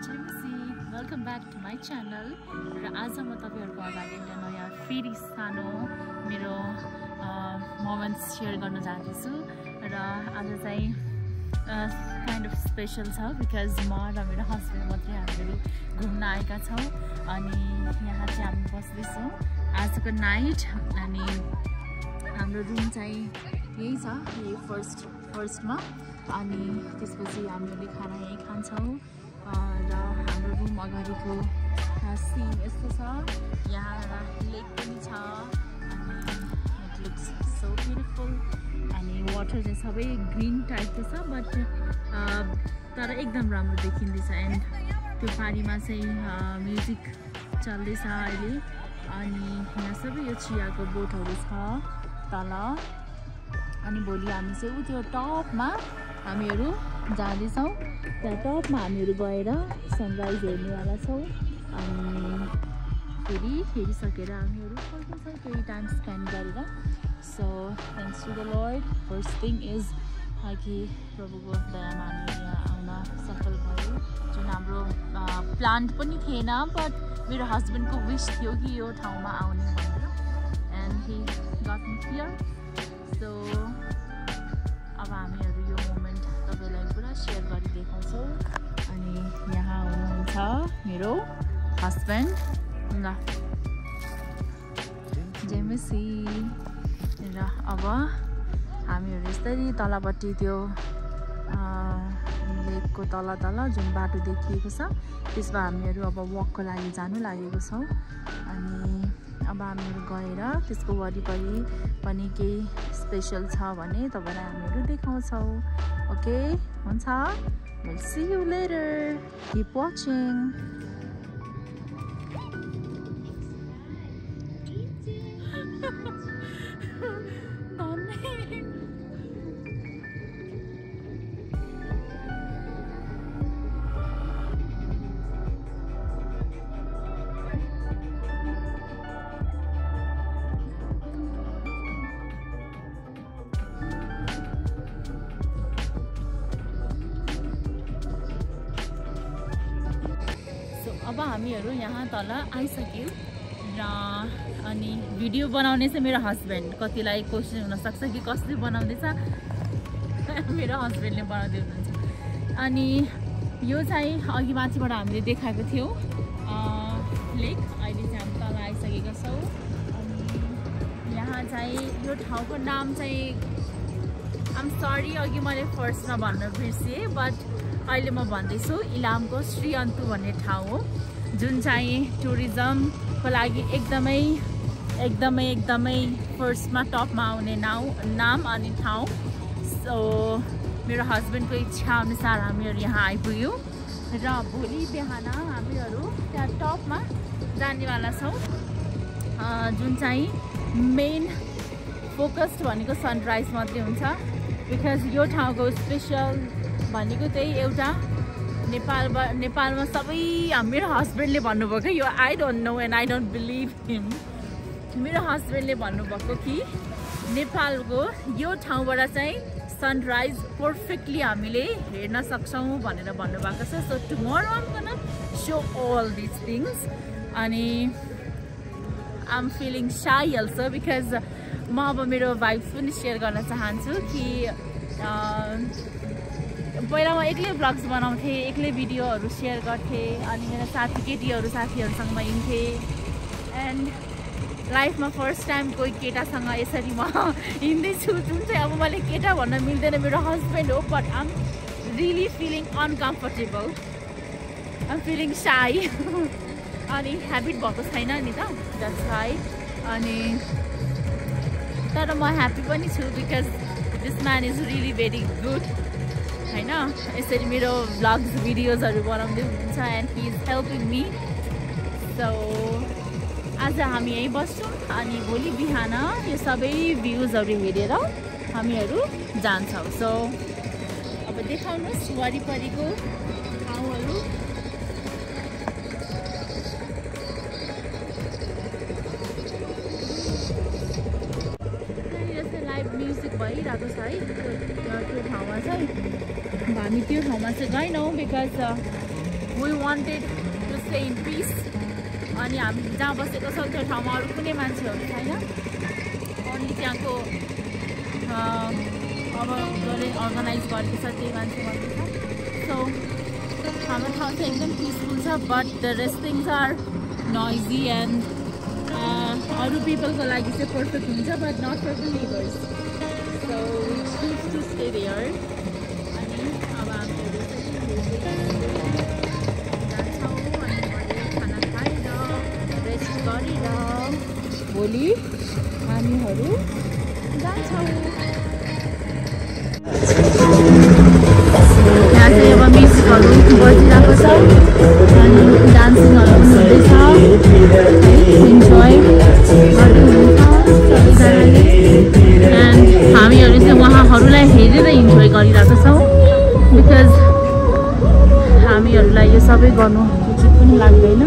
Welcome back to my channel र आज म तपाईहरुको अगाडि नयाँ फेरि सानो मेरो मोमेन्ट्स शेयर गर्न जाँदैछु र आज चाहिँ काइन्ड अफ स्पेशल छ बिकज म र मेरो हस्बेन्ड मात्रै हामीहरू घुम्न आएका छौँ अनि यहाँ चाहिँ हामी बस्दैछौँ आजको नाइट अनि हाम्रो रुम चाहिँ यही छ यही फर्स्टमा अनि त्यसपछि हामीहरूले खाना यही खान्छौँ र हाम्रो रुम अगाडिको सीन यस्तो छ यहाँ लेक पनि छ अनि इट लुक्स सो ब्युटिफुल अनि वाटर चाहिँ सबै ग्रीन टाइपको छ बट तर एकदम राम्रो देखिँदैछ एन्ड त्यो पानीमा चाहिँ म्युजिक चल्दैछ अहिले अनि यहाँ सबै यो चियाको बोटहरू छ तल अनि भोलि हामी चाहिँ त्यो टपमा हामीहरू जाँदैछौँ त्यहाँ टपमा हामीहरू गएर सनराइज हेर्नेवाला छौँ अनि हेरिसकेर हामीहरू फर्किन्छौँ केही टाइम स्पेन्ड गरेर so thanks to the lord first thing is कि प्रभुको दयामा हामी यहाँ आउन सफल भयो जुन हाम्रो प्लान पनि थिएन बट मेरो हस्बेन्डको विश थियो कि यो ठाउँमा आउने भनेर and he got me here so अब हामीहरू यो मोमेन्ट तपाईलाई पुरा सेयर गरी देखाउँछौँ अनि यहाँ हुनुहुन्छ मेरो हस्बेन्ड ल जेमेसी र अब हामीहरू यसरी तलपट्टि त्यो लेकको तल जुन बाटो देखिएको छ त्यसमा हामीहरू अब वकको लागि जानु लागेको छौँ अनि अब हामीहरू गएर त्यसको वरिपरि पनि केही स्पेशल छ भने तपाईलाई हामीहरू देखाउँछौँ ओके हुन्छ we'll see you later keep watching अब हामीहरू यहाँ तल आइसक्यौँ र अनि भिडियो बनाउने चाहिँ मेरो हस्बेन्ड कतिलाई क्वेसन हुनसक्छ कि कसले बनाउँदैछ मेरो हस्बेन्डले बनाउँदै हुनुहुन्छ अनि यो चाहिँ अघि माथिबाट हामीले देखाएको थियौँ लेक अहिले चाहिँ हामी तल आइसकेका छौँ अनि यहाँ चाहिँ यो ठाउँको नाम चाहिँ आम सरी अघि मैले फर्स्टमा भन्न बिर्सेँ बट अहिले म भन्दैछु इलामको श्री अन्तु भन्ने ठाउँ हो जुन चाहिँ टुरिज्मको लागि एकदमै फर्स्टमा टपमा आउने नाम अनि ठाउँ सो मेरो हस्बेन्डको इच्छा अनुसार हामीहरू यहाँ आइपुग्यौँ र भोलि बिहान हामीहरू त्यहाँ टपमा जानेवाला छौँ जुन चाहिँ मेन फोकस्ड भनेको सनराइज मात्रै हुन्छ बिकज यो ठाउँको स्पेसल भनेको चाहिँ एउटा नेपालमा सबै मेरो हस्बेन्डले भन्नुभएको यो I don't know and I don't believe him मेरो हस्बेन्डले भन्नुभएको कि नेपालको यो ठाउँबाट चाहिँ सनराइज पर्फेक्टली हामीले हेर्न सक्छौँ भनेर भन्नुभएको छ so tomorrow I'm gonna so all this things अनि I am feeling shy also because म अब मेरो भाइब्स पनि सेयर गर्न चाहन्छु कि पहिला म एक्लै भ्लग्स बनाउँथेँ एक्लै भिडियोहरू सेयर गर्थेँ अनि मेरो साथीहरूसँग म हिँड्थेँ एन्ड लाइफमा फर्स्ट टाइम कोही केटासँग यसरी म हिँड्दैछु जुन चाहिँ अब मैले केटा भन्न मिल्दैन मेरो हस्बेन्ड हो but I am really feeling uncomfortable I am feeling shy अनि ह्याबिट भएको छैन नि त द्याट्स वाइ अनि तर म ह्याप्पी पनि छु because this man is really very good हैन यसरी मेरो भ्लग्स भिडियोजहरू बनाउँदै हुनुहुन्छ and he is helping me so आज हामी यहीँ बस्छौँ अनि भोलि बिहान यो सबै भ्युजहरू हेरेर हामीहरू जान्छौँ सो अब देखाउनुहोस् वरिपरिको ठाउँहरू लाइभ म्युजिक भइरहेको छ है त्यो ठाउँमा चाहिँ हामी त्यो ठाउँमा चाहिँ गएनौँ because we wanted to stay in peace अनि हामी जहाँ बसेको छौँ त्यो ठाउँमा अरू कुनै मान्छेहरू छैन अनि त्यहाँको अब जसले अर्गनाइज गरेको छ त्यही मान्छे मात्रै छ सो हाम्रो ठाउँ चाहिँ एकदम पिसफुल छ but the rest things are noisy and अरू पिपलको लागि चाहिँ पर्फेक्ट हुन्छ but not for the neighbours so we choose to stay there अनि अब हामीहरू जान्छौँ अनि खाना खाएर रेस्ट गरेर भोलि हामीहरू जान्छौँ यहाँ चाहिँ अब म्युजिकहरू बजिरहेको छ अनि डान्सिङहरू हुँदैछ इन्जोय गर्नुहुँदैछ सबैजनाले एन्ड हामीहरू चाहिँ उहाँहरूलाई हेरेर इन्जोय गरिरहेको छौँ बिकज हामीहरूलाई यो सबै गर्नु उचित पनि लाग्दैन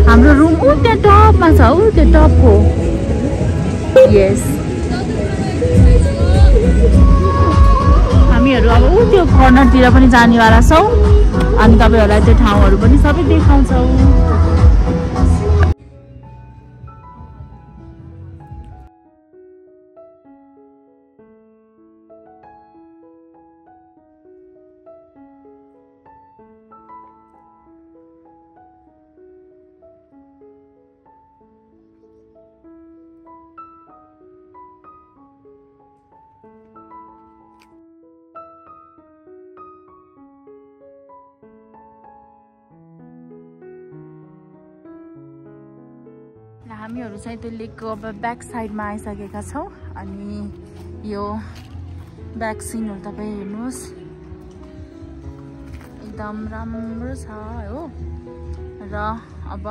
हाम्रो रुम त्यहाँ टपमा छ हौ त्यो टपको यस हामीहरू अब त्यो कर्नरतिर पनि जानेवाला छौँ अनि तपाईँहरूलाई त्यो ठाउँहरू पनि सबै देखाउँछौँ हामीहरू चाहिँ त्यो लेकको अब ब्याक साइडमा आइसकेका छौँ अनि यो ब्याक सिनहरू तपाईँ हेर्नुहोस् एकदम राम्रो छ हो र अब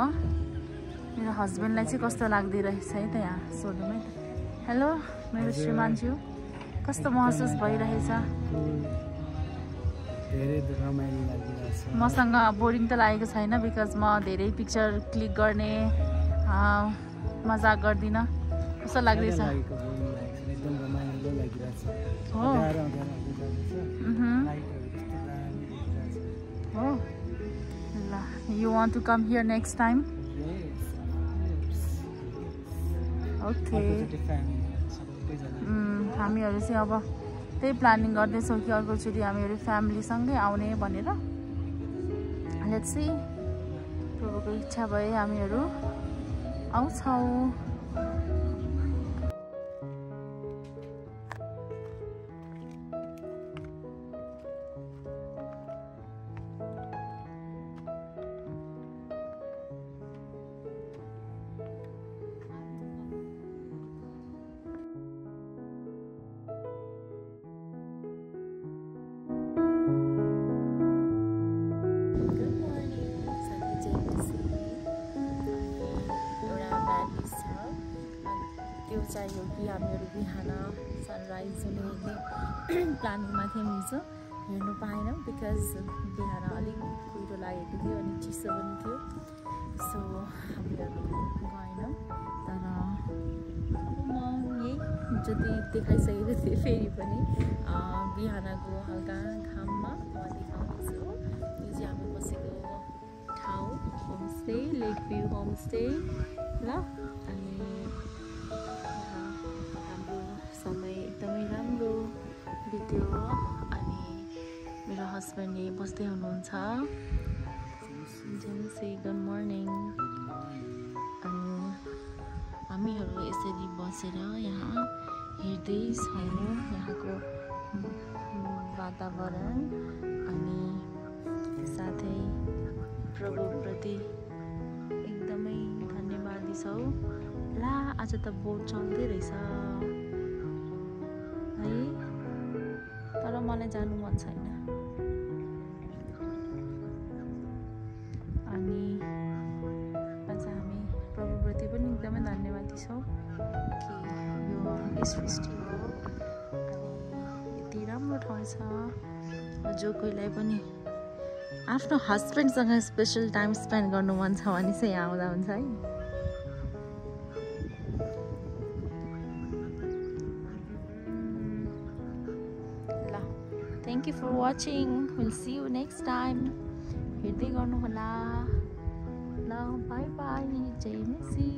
मेरो हस्बेन्डलाई चाहिँ कस्तो लाग्दै रहेछ है त यहाँ सोधौँ है त हेलो मेरो श्रीमानज्यू कस्तो महसुस भइरहेछ मसँग बोरिङ त लागेको छैन बिकज म धेरै पिक्चर क्लिक गर्ने मजाक गर्दिनँ कस्तो लाग्दैछ हो ल you want to come here next time okay हामीहरू चाहिँ अब त्यही प्लानिङ गर्दैछौँ कि अर्कोचोटि हामीहरू फ्यामिलीसँगै आउने भनेर लेट्स सी प्रभुको इच्छा भए हामीहरू आउँछौँ चाहियो कि हामीहरू बिहान सनराइज हुने प्लानिङमा थियौँ हिजो हेर्नु पाएनौँ बिकज बिहान अलिक कुहिरो लागेको थियो अनि चिसो पनि थियो सो हामीहरू गएनौँ तर म यही जति देखाइसकेको थिएँ फेरि पनि बिहानको हल्का घाममा म देखाउँदैछु यो चाहिँ हामी बसेको ठाउँ होमस्टे लेक भ्यू होमस्टे ल अनि समय एकदमै राम्रो बित्यो अनि मेरो हस्बेन्डले बस्दै हुनुहुन्छ जेन्सी गुड मर्निङ अनि हामीहरू यसरी बसेर यहाँ हेर्दैछौँ यहाँको वातावरण अनि साथै प्रभुप्रति एकदमै धन्यवादी छौँ ला आज त बोट चल्दै रहेछ है तर मलाई जानु मन छैन अनि आज हामी प्रभुप्रति पनि एकदमै धन्यवादी छौँ कि यो सृष्टि हो अनि यति राम्रो ठाउँ छ जो कोहीलाई पनि आफ्नो हस्बेन्डसँग स्पेसल टाइम स्पेन्ड गर्नु मन छ भने चाहिँ यहाँ आउँदा हुन्छ है Thank you for watching. We'll see you next time. हेर्दै गर्नुहोला ल बाई बाई जय मेसी।